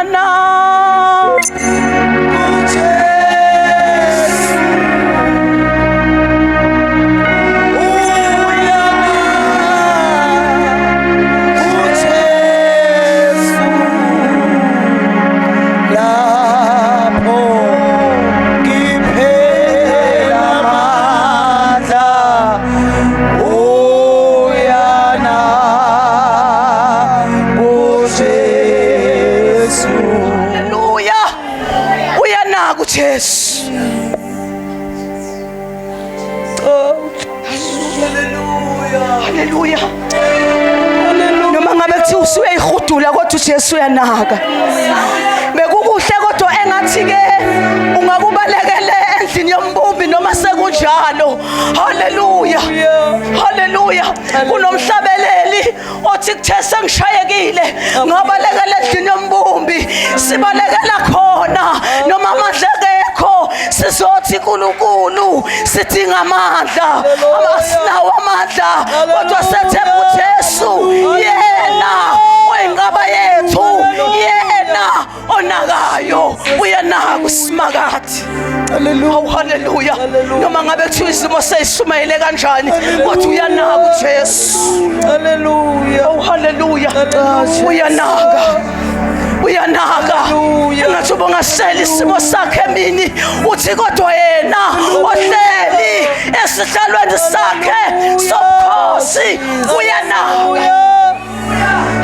Uyana kuJesu. Uyana kuJesu. Lapho ngiphela amandla, uyana kuJesu. Haleluya, uyanaka uJesu. Haleluya. Noma ngabe kuthiwa usuyayihudula, kodwa uJesu uyanaka. Bekukuhle, kodwa engathi ke ungakubalekele endlini yombumbi noma sekunjalo. Haleluya, haleluya. Kunomhlabeleli othi kuthe sengishayekile ngabalekela endlini yombumbi. Sibalekela khona noma amandla ekho. Sizothi uNkulunkulu sidinga amandla, asinawo amandla, kodwa sethemba uJesu, yena oyinqaba yethu, yena onakayo. Uyanaka uSimakade. Oh, haleluya. Noma ngabe kuthiwa izimo seyisumayele kanjani, kodwa uyanaka uJesu. Hallelujah. Oh, haleluya. Uyanaka, uyanaka. Engathi ubungasela isimo sakhe emini, uthi kodwa yena ohleli esihlalweni sakhe sobukhosi uyanaka.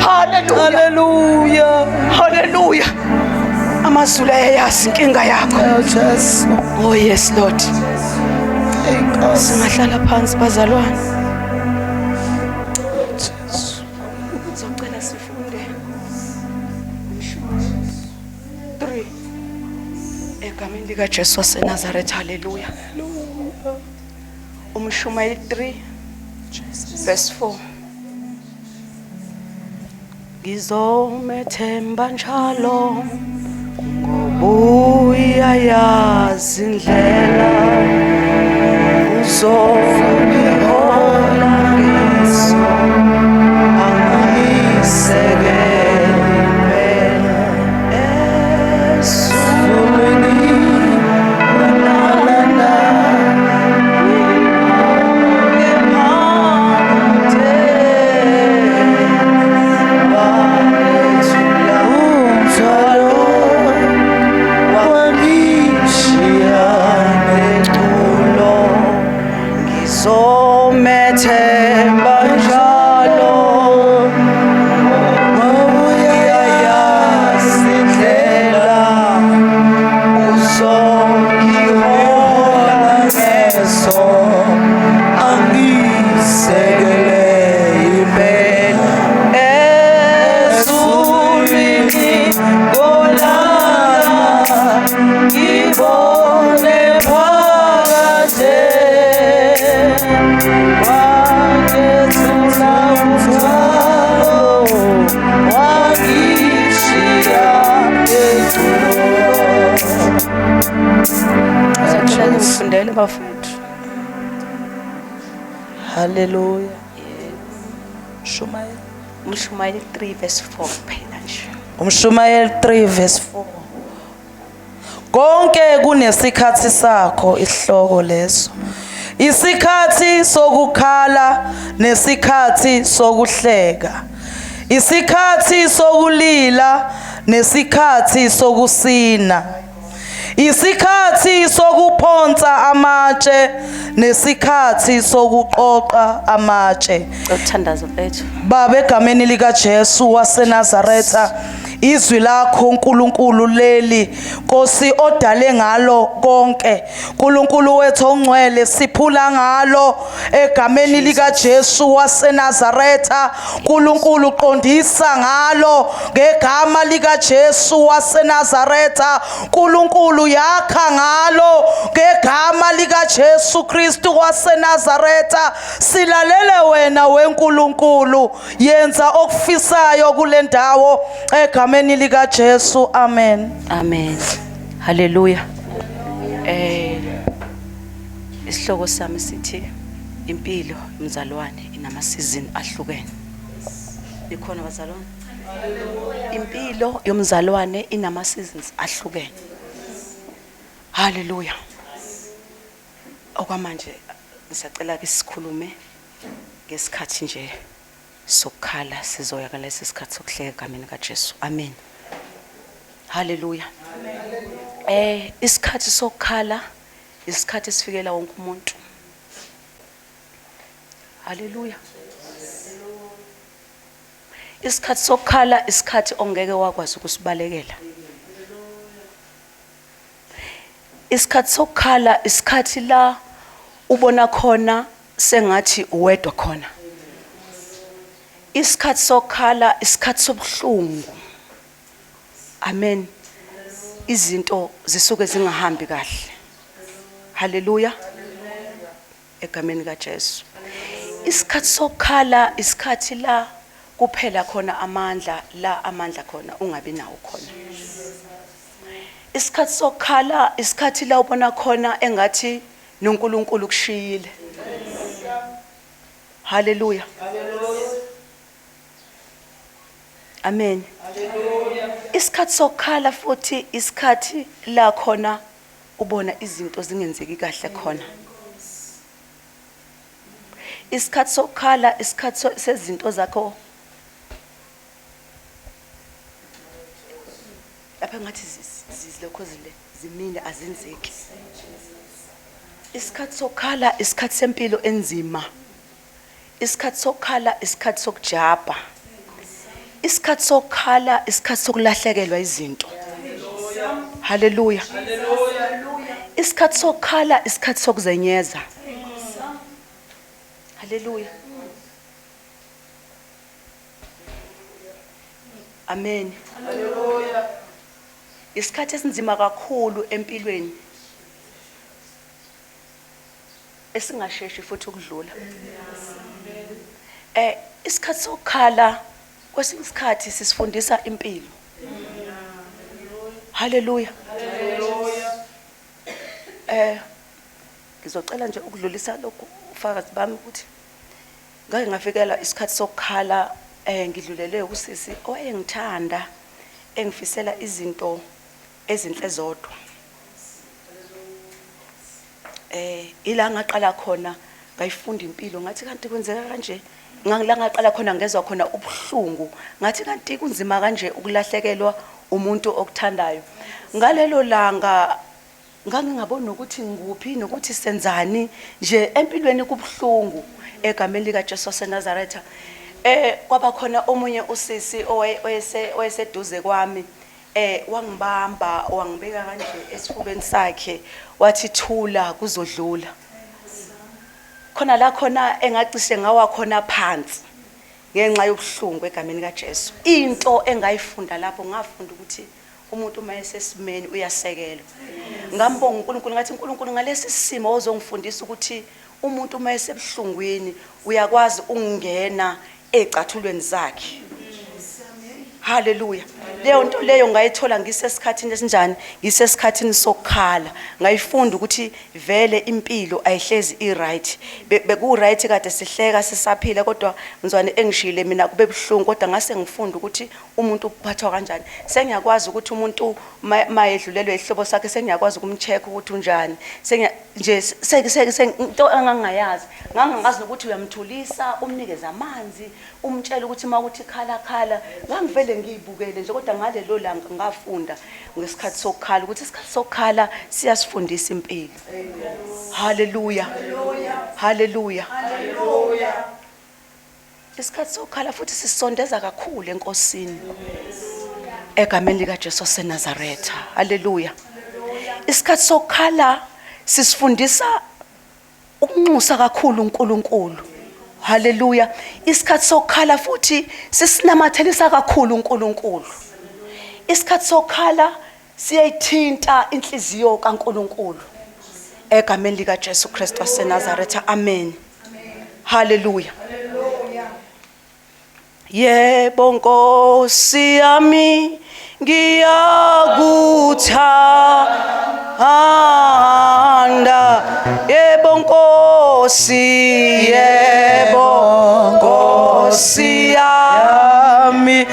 Haleluya. Hallelujah. Haleluya. Amazulu ayayazi inkinga yakho. Oh, Jesu. Oh yes, Lord. Inkosi. Singahlala phansi, bazalwane. Ngizocela sifunde 3 egameni likaJesu waseNazaretha. Haleluya. Umshumayeli 3 verse 4. Ngizomethemba njalo ngoba uyayazi indlela, uzongihola ngeso, angisekele impela ezulwini nalana ngephakade wangethula Umthwalo wangishiya neculo. Ngizomethemba njalo uyayazi indlela, uzongihola ngeso, angisekele impela ezulwini kolana ngibone phakade wangethula umthwalo wangishiya eculo. Sicela ningifundele, bafethu. Haleluya. Shumayeli. Umshumayeli 3 verse 4 kuphela nje. Umshumayeli 3 verse 4. Konke kunesikhathi sakho, isihloko leso. Isikhathi sokukhala nesikhathi sokuhleka. Isikhathi sokulila nesikhathi sokusina. Isikhathi sokuphonsa amatshe nesikhathi sokuqoqa amatshe. Ukuthandaza, mfethu. Baba, egameni lika Jesu waseNazaretha, izwi lakho uNkulunkulu leli, Nkosi, odale ngalo konke, uNkulunkulu wethu ongcwele, siphula ngalo egameni lika Jesu waseNazaretha. uNkulunkulu, qondisa ngalo ngegama lika Jesu waseNazaretha. uNkulunkulu, yakha ngalo ngegama lika Jesu Kristu waseNazaretha. Silalele wena weNkulunkulu, yenza okufisayo kule ndawo egameni lika Jesu, amen. Amen, haleluya. Isihloko sami sithi impilo, mzalwane, inama season ahlukene. Likhona, bazalwane? Impilo yomzalwane inama seasons ahlukene. Hallelujah. Okwamanje ngisacela ke sikhulume ngesikhathi nje sokukhala, sizoya ngalesi sikhathi sokuhleka egameni kaJesu. Amen. Hallelujah. Isikhathi sokukhala isikhathi esifikela wonke umuntu. Hallelujah. Isikhathi sokukhala isikhathi ongeke wakwazi ukusibalekela. Isikhathi sokukhala isikhathi la ubona khona sengathi uwedwa khona. Isikhathi sokukhala isikhathi sobuhlungu. Amen. Izinto zisuke zingahambi kahle. Hallelujah. Egameni kaJesu. Isikhathi sokukhala isikhathi la kuphela khona amandla, la amandla khona ungabi nawo khona. Isikhathi sokukhala isikhathi la ubona khona engathi noNkulunkulu kushiyile. Hallelujah. Amen. Isikhathi sokukhala futhi isikhathi la khona ubona izinto zingenzeki kahle khona. Isikhathi sokukhala isikhathi sezinto zakho lapha ngathi zilokho zile zimile azenzeki. Isikhathi sokukhala isikhathi sempilo enzima. Isikhathi sokukhala isikhathi sokujabha. Isikhathi sokukhala isikhathi sokulahlekelwa izinto. Hallelujah. Isikhathi sokukhala isikhathi sokuzenyeza. Hallelujah. Amen. Hallelujah. Isikhathi esinzima kakhulu empilweni esingasheshi futhi ukudlula. Isikhathi sokukhala kwesinye isikhathi sisifundisa impilo. Hallelujah. Ngizocela nje ukudlulisa lokhu ufakazi bami ukuthi ngake ngafikela isikhathi sokukhala, ngidlulele usisi owayengithanda engifisela izinto ezinhle zodwa. Ila ngaqala khona ngayifunda impilo, ngathi kanti kwenzeka kanje. La ngaqala khona ngezwa khona ubuhlungu, ngathi kanti kunzima kanje ukulahlekelwa umuntu okuthandayo. Ngalelo langa ngangingaboni ukuthi ngikuphi nokuthi senzani nje empilweni, kubuhlungu egameni likaJesu waseNazaretha. Kwaba khona omunye usisi owayeseduze kwami, wangibamba wangibeka kanje esifubeni sakhe, wathi thula kuzodlula. Khona la khona engacishe ngawa khona phansi ngenxa yobuhlungu egameni kaJesu. Into engayifunda lapho, ngafunda ukuthi umuntu uma esesimeni uyasekelwa. Ngambonga uNkulunkulu, ngathi uNkulunkulu ngalesi simo ozongifundisa ukuthi umuntu uma esebuhlungwini uyakwazi ukungena ecathulweni zakhe. Hallelujah. Leyo nto leyo ngayithola ngisesikhathini esinjani? Ngisesikhathini sokukhala. Ngayifunda ukuthi vele impilo ayihlezi i-right. Beku-right kade sihleka sisaphila, kodwa mzwane engishiyile mina kube buhlungu, kodwa ngase ngifunda ukuthi umuntu uphathwa kanjani. Sengiyakwazi ukuthi umuntu mayedlulelwe isihlobo sakhe, sengiyakwazi ukumcheck ukuthi unjani. Into engangingayazi, ngangingazi nokuthi uyamthulisa, umnikeze amanzi, umtshela ukuthi uma uthi khala khala. Ngangivele ngiyibukele nje, kodwa ngalelo langa ngafunda ngesikhathi sokukhala ukuthi isikhathi sokukhala siyasifundisa impilo. Hallelujah. Hallelujah. Isikhathi sokukhala futhi sisondeza kakhulu eNkosini egameni likaJesu waseNazaretha. Hallelujah. Isikhathi sokukhala sisifundisa ukunxusa kakhulu uNkulunkulu. Hallelujah. Isikhathi sokukhala futhi sisinamathelisa kakhulu uNkulunkulu. Isikhathi sokukhala siyayithinta inhliziyo kaNkulunkulu egameni likaJesu Kristu waseNazaretha. Amen. Hallelujah. Yebo Nkosi yami ngiyakuthanda, yebo Nkosi, yebo Nkosi yami.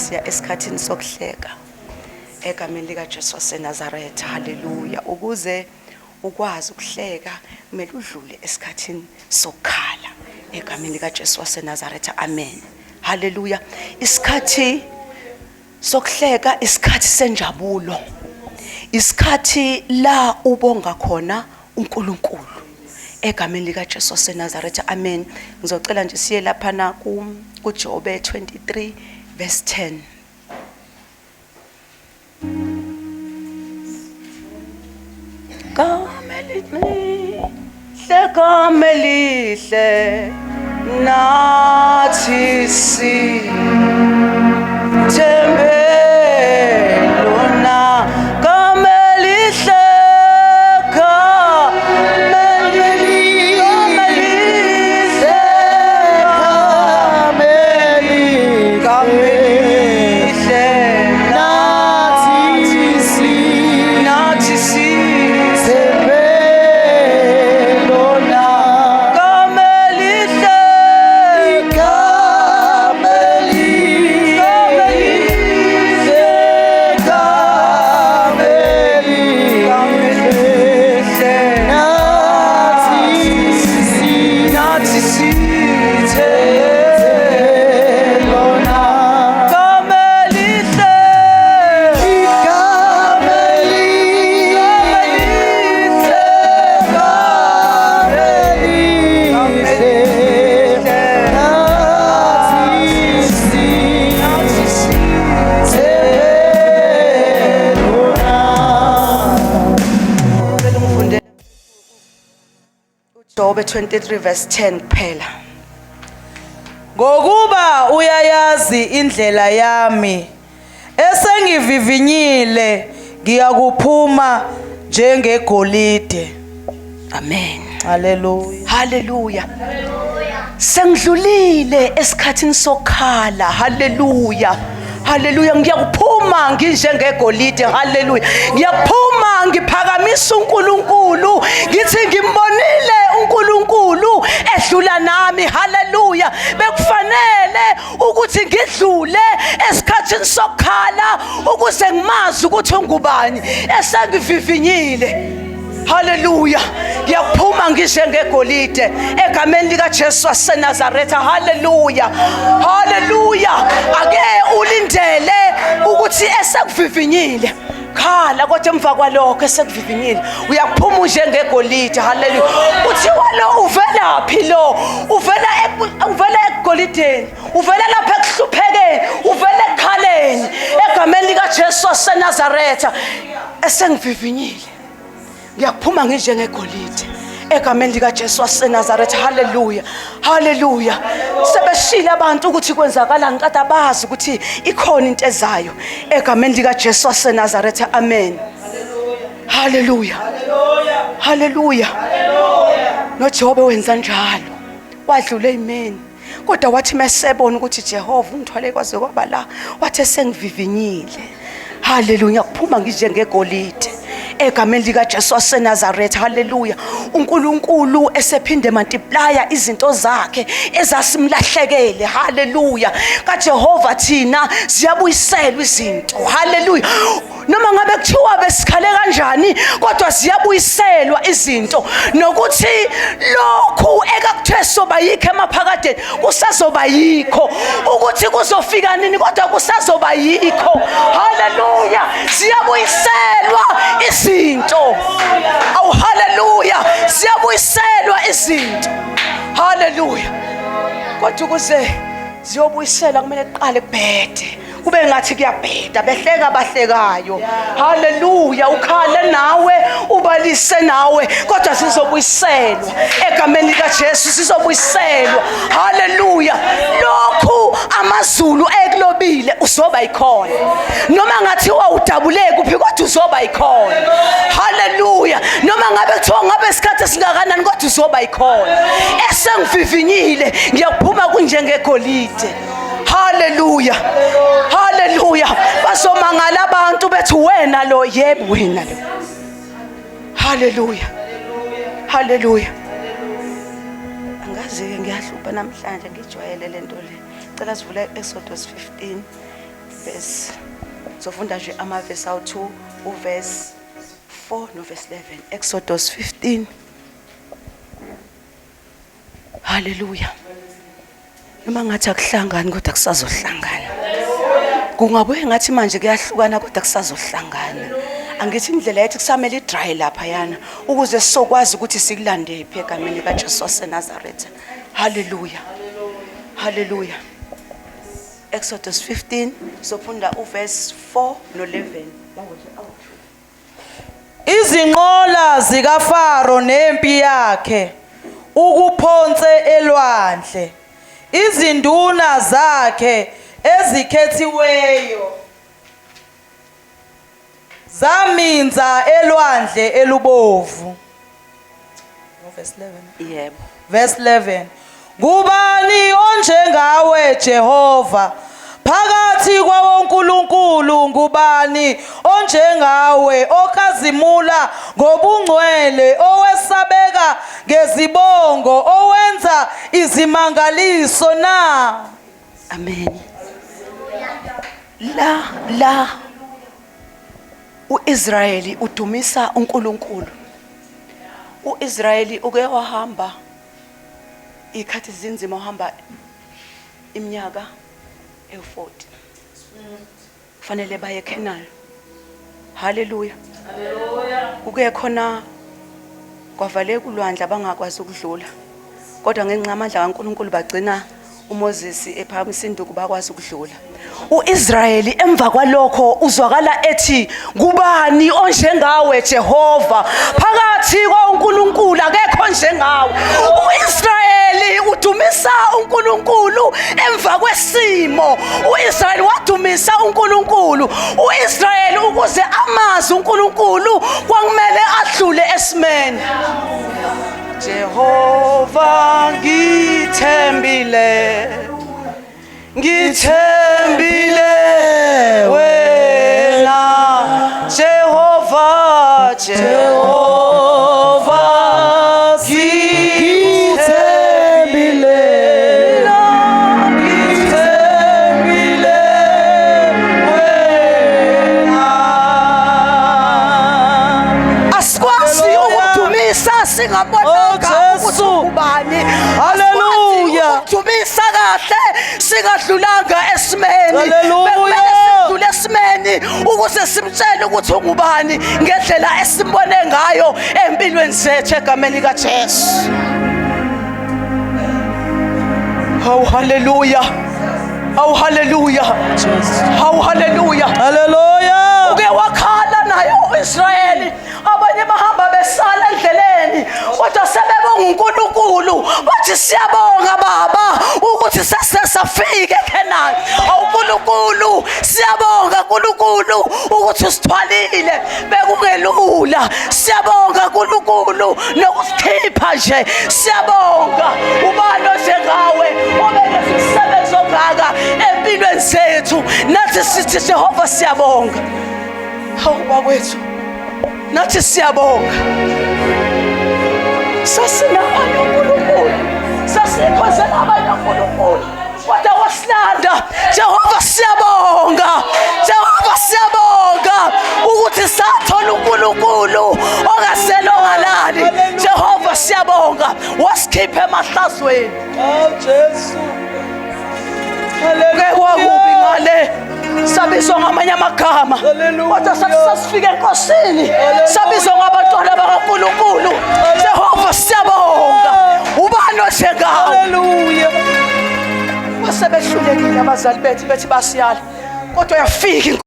siya esikhathini sokuhleka egameni likaJesu waseNazaretha. Haleluya. Ukuze ukwazi ukuhleka kumele udlule esikhathini sokukhala egameni likaJesu waseNazaretha. Amen. Haleluya. Isikhathi sokuhleka isikhathi senjabulo, isikhathi la ubonga khona uNkulunkulu egameni likaJesu waseNazaretha. Amen. Ngizocela nje siye lapha na kuJobe 23 verse 10. Gamelihle, gamelihle, nathi si thembe lona. Gamelihle, gamelihle, gamelihle, nathi si gamelihle, gamelihle, gamelihle, nathi sithe gamelihle, gamelihle, gamelihle, nathi sithe. Ngicela ungifundele uJobe 23 verse 10 kuphela. Ngokuba uyayazi indlela yami, esengivivinyile ngiyakuphuma njengegolide. Amen. Haleluya. Haleluya. Sengidlulile esikhathini sokhala. Haleluya. Haleluya, ngiyakuphuma nginjengegolide. Haleluya. Ngiyaphuma ngiphakamisa uNkulunkulu, ngithi ngimbonile uNkulunkulu edlula nami. Haleluya. Bekufanele ukuthi ngidlule esikhathini sokhala ukuze ngimazi ukuthi ungubani esengivivinyile. Haleluya. Ngiyaphuma nginjengegolide egameni likaJesu waseNazaretha. Haleluya. Haleluya. Ake ulindele ukuthi esekuvivinyile. Khala kodwa emva kwalokho esekuvivinyile uyaphuma njengegolide. Haleluya. Kuthiwa lo uvelaphi lo? Uvela uvela egolideni. Uvela lapha ekuhluphekeni, uvela ekukhaleni egameni likaJesu waseNazaretha. Esengivivinyile ngiyakuphuma nginjengegolide egameni likaJesu waseNazaretha. Haleluya. Haleluya. Sebeshile abantu ukuthi kwenzakalani, kade abazi ukuthi ikhona into ezayo egameni likaJesu waseNazaretha. Amen. Haleluya. Haleluya. NoJobe wenza njalo, wadlula ezimeni, kodwa wathi mesebona ukuthi Jehova ungithwale kwaze kwaba la, wathi esengivivinyile. Haleluya. Ngiyakuphuma nginjengegolide egameni likaJesu waseNazaretha. Haleluya. uNkulunkulu esephinde multiplya izinto zakhe ezasimlahlekele. Haleluya. KaJehova thina ziyabuyiselwa izinto. Haleluya. Noma ngabe kuthiwa besikhale kanjani, kodwa ziyabuyiselwa izinto, nokuthi lokhu ekakuthiwe soba yikho emaphakadeni kusazoba yikho, ukuthi kuzofika nini kodwa kusazoba yikho. Haleluya. Ziyabuyiselwa izinto. Awu, haleluya, ziyabuyiselwa izinto. Haleluya. Kodwa ukuze ziyobuyisela kumele kuqale kubhede, kube ngathi kuyabheda, behleka abahlekayo. Haleluya. Ukhale nawe, ubalise nawe, kodwa sizobuyiselwa egameni likaJesu, sizobuyiselwa. Haleluya. Lokhu amazulu ekulobile uzoba yikhona, noma ngathiwa udabule kuphi, kodwa uzoba yikhona. Haleluya. Noma ngabe kuthiwa ngabe isikhathi esingakanani, kodwa uzoba yikhona. Esengivivinyile ngiyakuphuma kunjengegolide. Haleluya. Haleluya. Bazomangala abantu bethi wena lo, yebo wena lo. Haleluya. Haleluya. Angazi ke, ngiyahlupha namhlanje, ngijwayele lento le. Cela sivule Exodus 15. Verse, sofunda nje amavesi awu-2, uverse 4 noverse 11. Exodus 15. Haleluya. Noma ngathi akuhlangani, kodwa kusazohlangana. Kungabuye ngathi manje kuyahlukana, kodwa kusazohlangana. Angithi indlela yethu kusamele idry lapha yana, ukuze sizokwazi ukuthi sikulande phi egameni kaJesu waseNazaretha. Haleluya, haleluya. Exodus 15, sofunda uverse 4 no11. Izinqola zikaFaro nempi yakhe ukuphonse elwandle, izinduna zakhe ezikhethiweyo zaminza elwandle elubovu. Verse 11. Yebo. Verse 11. Ngubani onjengawe, Jehova, phakathi kwawonkulunkulu? Ngubani onjengawe, okhazimula ngobungcwele, owesabeka ngezibongo, owenza izimangaliso na? Amen. La uIsrayeli udumisa uNkulunkulu. UIsrayeli uke wahamba ikhathi zinzima, uhamba iminyaka ewu40, kufanele baye eCanaan. Haleluya, kuke khona kwavaleka ulwandle, abangakwazi ukudlula, kodwa ngenxa yamandla kaNkulunkulu bagcina uMoses ephakamisa induku, bakwazi ukudlula. uIsrayeli emva kwalokho uzwakala ethi, "Kubani onjengawe, Jehova? Phakathi kwaNkulunkulu akekho njengawe." uIsrayeli udumisa uNkulunkulu emva kwesimo. uIsrayeli wadumisa uNkulunkulu. uIsrayeli ukuze amazi uNkulunkulu kwakumele adlule esimeni. Jehova, ngithembile, ngithembile wena, Jehova, Jehova, ngithembile, ngithembile wena. Asikwazi ukudumisa singabonanga Oh, ukuthi Jesu. ubani. Hallelujah. Asikwazi ukudumisa kahle singadlulanga esimeni. Hallelujah. Bekumele sidlule esimeni ukuze simtshele ukuthi ungubani ngendlela esimbone ngayo empilweni zethu egameni likaJesu. Oh, haleluya. Oh, haleluya. Oh, haleluya. Hallelujah. Uke wakhala naye uIsrayeli. Abanye bahamba besala endleleni, kodwa sebebonga uNkulunkulu, bathi, "Siyabonga Baba ukuthi sesesafika eKhenani. AwuNkulunkulu, siyabonga uNkulunkulu ukuthi usithwalile, bekungelula. Siyabonga uNkulunkulu nokusikhipha nje. Siyabonga. Ubani onjengawe obekeza umsebenzi ongaka empilweni zethu?" Nathi sithi, "Jehova, siyabonga." Hawu bakwethu, nathi siyabonga. Sasinabanye uNkulunkulu, sasikhonzela abanye uNkulunkulu, kodwa wasilanda. Jehova, siyabonga. Jehova, siyabonga ukuthi sathola uNkulunkulu ongaselo ngalali. Jehova, siyabonga, wasikhipha emahlazweni. Oh Jesu. Ke kwakubi ngale, sabizwa ngamanye amagama, Hallelujah. kodwa sathi sasifika enkosini sabizwa ngabantwana bakaNkulunkulu. Jehova, siyabonga. Ubani onjengawe? Hallelujah. Basebehlulekile abazali bethu, bethi basiyala, kodwa yafika.